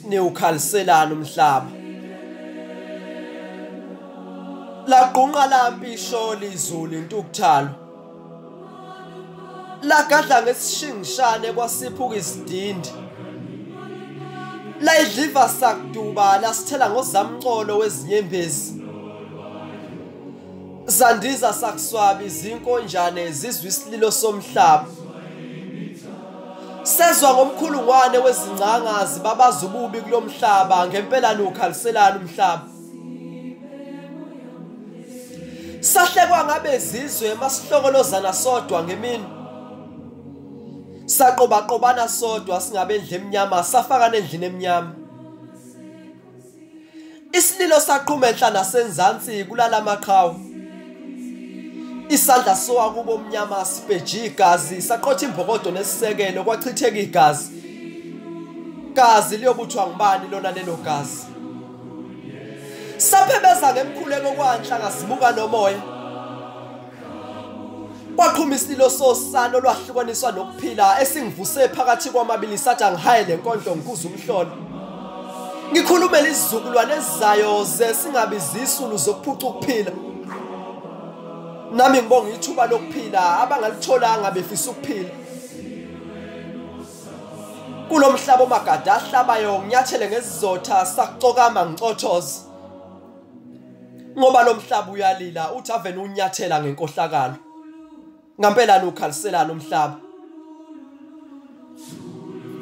Niwukhaliselana umhlaba. Laqhunqa lampisho lizulu intukuthalo. Lagadla ngesishingishane kwasiphuka isidindi. Layidliva sakuduba lasithela ngozamcolo wezinyembezi. Zandiza sakuswabi izinkonjane zizwe isililo somhlaba. Sezwa ngomkhulungwane wezingcangazi babaza ububi kulomhlaba, ngempela niwukhaliselana umhlaba. Sahlekwa ngabezizwe masihlokolozana sodwa ngemini. Saqobaqobana sodwa singabendle emnyama, safakana endlini emnyama. Isililo saqhuma enhla nasenzansi kulala amaqhawe. Isandla sowa kubo omnyama sibheji igazi, saqotha imbokodo nesisekelo kwachitheka igazi. Gazi liyobuthwa ngubani lona lelo gazi? Saphebeza ngemkhuleko kwanhlanga simuka nomoya. Kwaqhuma isililo sosana olwahlukaniswa nokuphila esingivuse phakathi kwamabili sathi angihaye le nkondlo ngikuze umhlolo. Ngikhulumela isizukulwane esizayo ze singabi izisulu zokuphuca ukuphila. Nami ngibonga ithuba lokuphila abangalitholanga befisa ukuphila. Kulomhlaba omagada ahlabayo nginyathele ngesizotha sakucokama ngicothoza. Ngoba lo mhlaba uyalila uthi avene unyathela ngenkohlakalo. Ngampela niwukhaliselana umhlaba.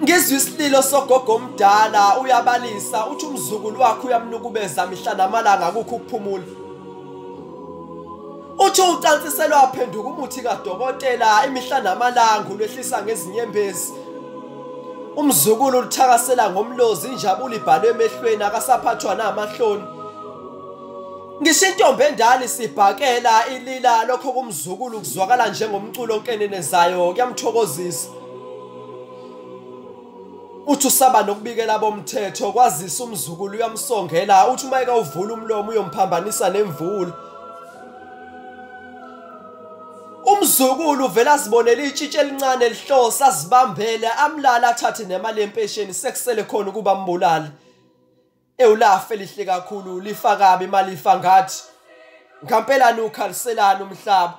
Ngizwe isililo sogogo omdala uyabalisa uthi umzukulu wakhe uyamnukubeza mihla namalanga akukho ukuphumula. Uthi ucansiselwa aphenduka umuthi kadokotela imihla namalanga ulwehlisa ngezinyembezi. Umzukulu uthakasela ngomlozi injabulo ibhalwe emehlweni akasaphathwa namahloni. Ngisho intombi endala isibhakela ilila lokho kumzukulu kuzwakala njengomculo onkenenezayo kuyamthokozisa. Uthi usaba nokubikela bomthetho kwazisa umzukulu uyamsongela uthi uma ekawuvula umlomo uyomphambanisa nemvula. Umzukulu vele azibonele itshitshi elincane elihlosa azibambele amlala athathe nemali yempesheni sekusele khona ukuba ambulale. Ewulafa elihle kakhulu lifa kabi imali ifa ngathi. Ngampela niwukhaliselana umhlaba.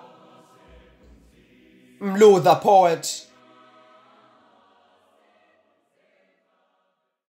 Mlu the poet.